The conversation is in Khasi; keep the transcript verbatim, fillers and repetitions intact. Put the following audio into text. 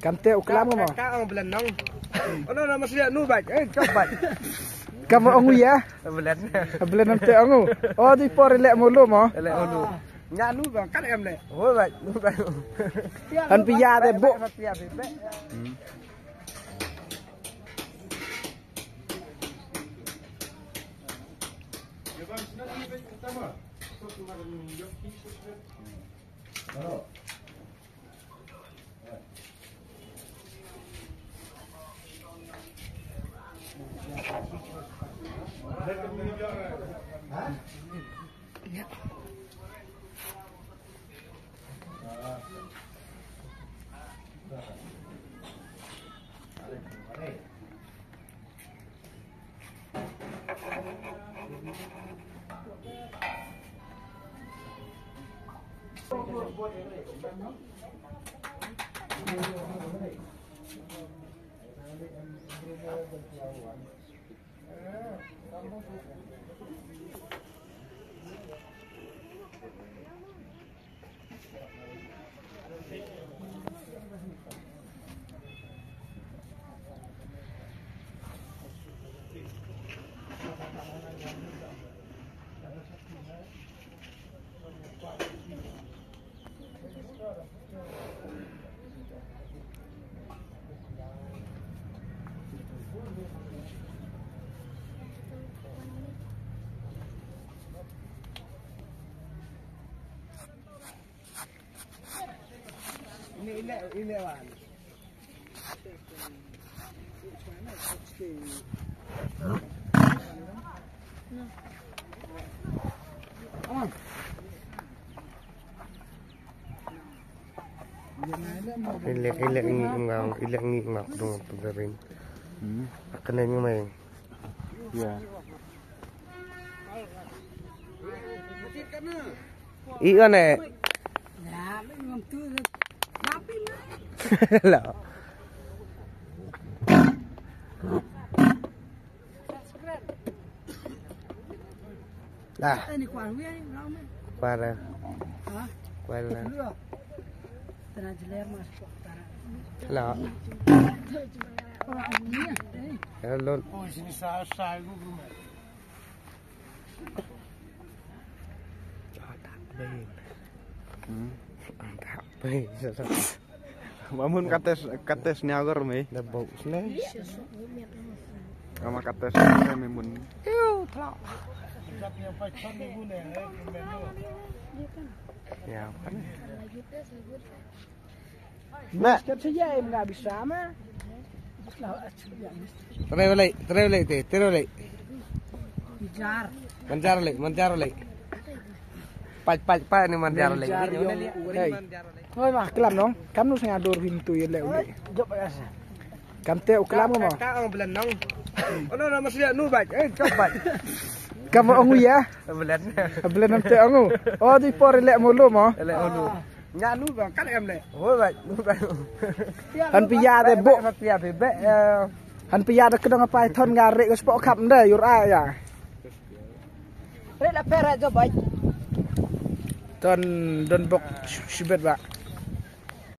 Kam te u klam mo. Ka ong blen nong. Oh no no, masih nu baj. Eh, chok baj. Kam ong u ya. Blen. Blen nam te ong u. Oh, di por lek mo lo mo. Lek mo lo. Nya nu baj, kan em le. Oh baj, nu baj. Han pia de bo. Pia de be. Ilek ilek ngi ngau ilek ngi ngau dong pagarin. Hmm. Akan ngi mai. Ya. I ane. Lo. Lah. Kwara. Kwara. Lo. Hello. Hmm. Mamun kates kates ni agar me. Da bau sne. Ama kates me mun. Ew, tla. Ya, kan. Ba. Try balik, try balik te, try balik. Manjar balik, manjar balik. Pat pat pat ni manjar balik. Hoi ma klam nong, kam nu snga dur him tu ye le ule. Kam te u klam mo. Ka ong blen nong. Oh no no, masih nu baj. Eh, chok baj. Kam ong u ya. Blen. Blen nam te ong u. Oh, di por le mo lo mo. Le mo lo. Nya nu ba kan em le. Ho ba nu ba. Han pia de bo. Pia be be. Han pia de kedong apa thon nga re ko spok kap nda yur a ya. Re la pera jo bai. Ton don bok sibet ba.